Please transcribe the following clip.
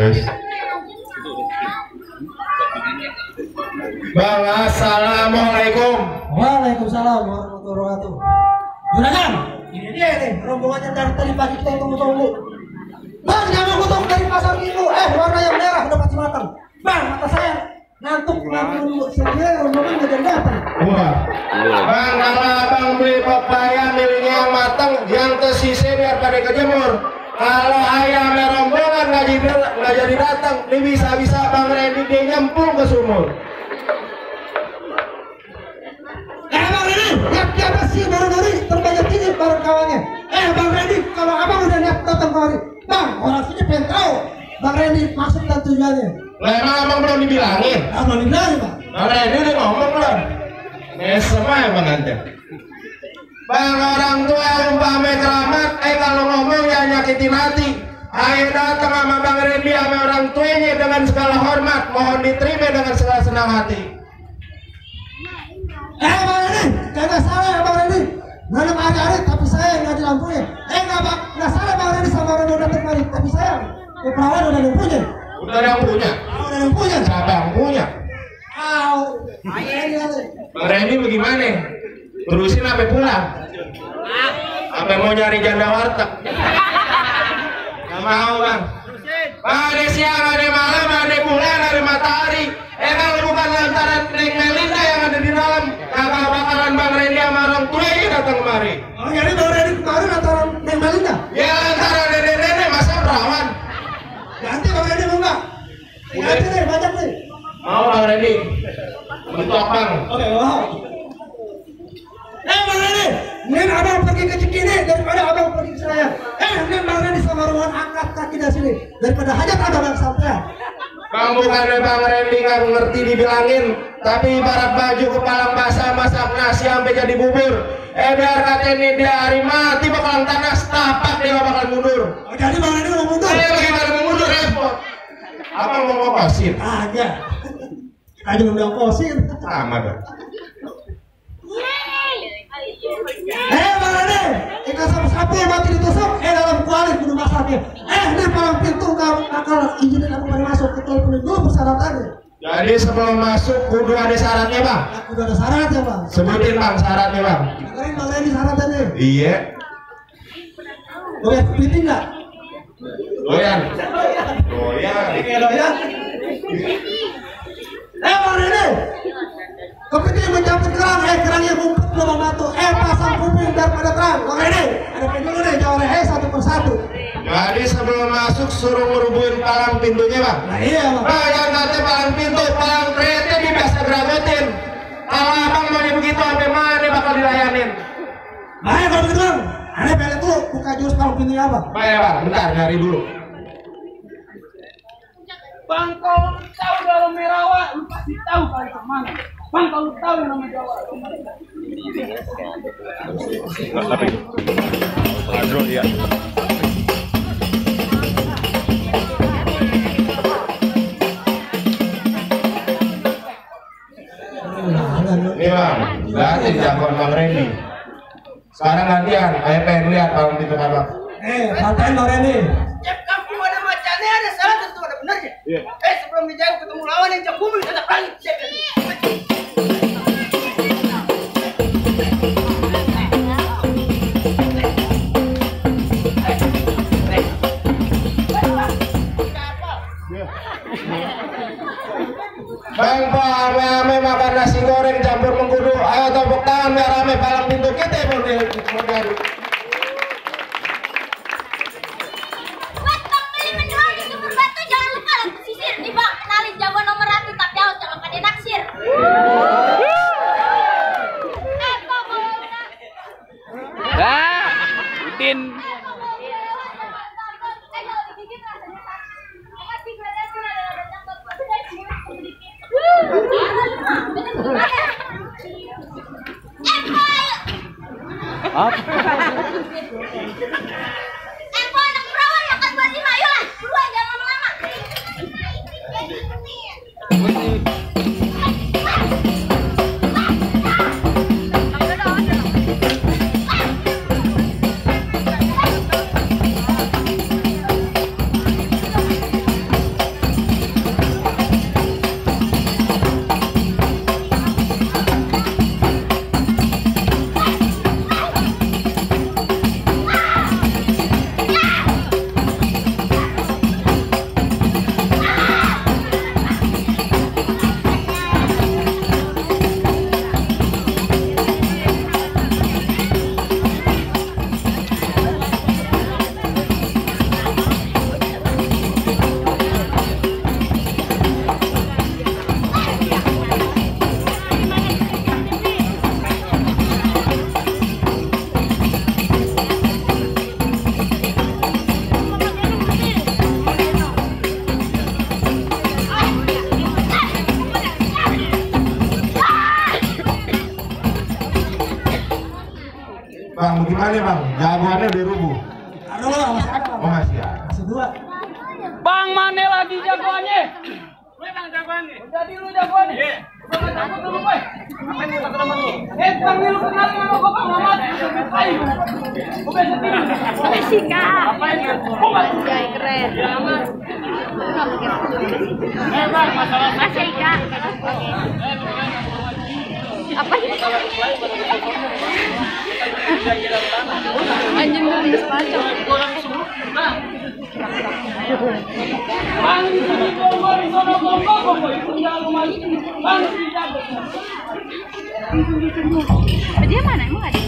Yes. Bang, assalamualaikum. Waalaikumsalam warahmatullahi wabarakatuh. Juragan, ini dia nih rombongan yang dari tadi pagi kita tunggu-tunggu. Bang, jangan kutuk dari pasar minggu. Warna yang merah udah pasti matang. Bang, mata saya ngantuk dulu. Saya rombongan udah jadi datang. Wah. Bang, kalau abang beli pepaya miliknya yang matang, yang tersisa biar pada kejemur. Kalau ayam rombongan nggak jadi datang, ini bisa-bisa Bang Randy dia nyempung ke sumur. Bang Randy, siapa sih baru-baru terbanyak ini bareng kawannya. Bang Randy, kalau abang udah niat datang kemari, Bang, orang sini pengen tahu Bang Randy maksud dan tujuannya. Lah emang abang belum dibilangin? Belum dibilangin, Bang. Bang Randy udah ngomong belum? Semua emang nanti. Bang, orang tua umpame keramat, kalau ngomong ya nyakitin hati. Ayo datang sama Bang Randy sama orang tuanya dengan segala hormat, mohon diterima dengan segala senang hati. Bang Randy, kagak salah ya Bang Randy. Nanam hari-hari tapi saya nggak di lampunya. Nggak salah Bang Randy sama orang udah kemari, tapi saya perawan udah yang punya. Udah yang punya? Udah yang punya. Siapa yang punya? Bang Randy bagaimana? Terusin sampai pulang. Sampai mau nyari janda warteg. Gak mau Bang. Bang, ada siang, ada malam, ada bulan, ada matahari. Kalau bukan lantaran Neng Melinda yang ada di dalam, kagak bakalan Bang Randy sama orang tua ini datang kemari. Oh, jadi Bang Randy kemarin lantaran Neng Melinda? Ya lantaran nenek-nenek, masa perawan. Jangan Randy. Bentuk Bang. Oke, wow. Bang Randy, Nen abang pergi ke Cikini daripada abang pergi ke Senayan. Nen Bang Randy sama Rowan angkat kaki dari sini daripada hajat abang yang sampai. Bang bukannya Bang Randy nggak ngerti dibilangin, tapi ibarat baju kepalang basah masak nasi sampai jadi bubur. Biar kata ini dia hari mati bakalan tanah tapak dia bakalan mundur. Oh, jadi Bang Randy mau mundur? Bagaimana mau mundur repot? Abang mau ngopasin? Aja. Kita juga udah ngopasin. Sama dong. Bang Randy, ikan sapu-sapu mati ditusuk. Dalam kuali kudu masaknya. Ini palang pintu bakal izinin aku boleh masuk. Kita ikutin dulu persyaratannya. Jadi sebelum masuk kudu ada syaratnya Bang. Kudu ada syaratnya Bang. Sebutin Bang syaratnya Bang. Dengerin Bang Randy syaratnya. Iya. Doyan kepiting nggak? Doyan. Doyan. Doyan. Bang Randy, kepiting mencampur kerang. Kerang yang ngumpet belum batu. Pasang kuping daripada terang. Bang Randy, ada dulu nih jawabnya. Satu persatu. Jadi sebelum masuk suruh ngerubuhin palang pintunya Bang. Nah iya Bang. Yang kata palang pintu, palang kereta ini biasa geragotin. Kalau abang maunya begitu sampai mana bakal dilayanin? Baik kalau begitu Bang. Aneh pilih tuh buka jurus palang pintunya apa? Baik Bang, bentar nyari dulu. Bang, kalau tahu dalam Merawa, lu pasti tahu kali kemana. Bang, kalau tahu yang nama Jawa. Adro ya. Nih Bang, berarti jagoan Bang Randy. Sekarang gantian, saya pengen lihat palang pintu abang. Santain Bang Randy. Tiap kampung ada macannya, ada salah tentu ada benarnya. Sebelum dijauh ketemu lawan yang cakung, kita perangin. Bang, ame makan nasi goreng campur mengkudu. Ayo tepuk tangan biar rame palang pintu kita model. Buat Bang beli menjual di Sumur Batu, jangan lupa lah pesisir. Nih Bang, kenalin jagoan nomor 1 tapi harus jangan pada naksir. Udin. Anak perawan makan 25, ayolah, buruan jangan lama-lama. Bang, gimana Bang? Jagoannya udah rubuh. Aduh, masih ada Bang. Oh masih ya. Masih 2. Bang, mana lagi jagoannya? Gue Bang jagoannya. Jadi lu jagoannya? Iya. Gue nggak takut dulu gue. Ngapain lu takut sama lu? Bang, lu kenal sama gue Bang, lama. Ayo. Gue biasa tidur. Makasih Kak. Ngapain lu? Jai keren. Bang, masalah Makasih Kak. Apa ini? Anjing belum dispacok. Bang, di sini gonggo, di sana gonggo, itu jangan kemana. Bang, di jago. Dia mana? Emang ada?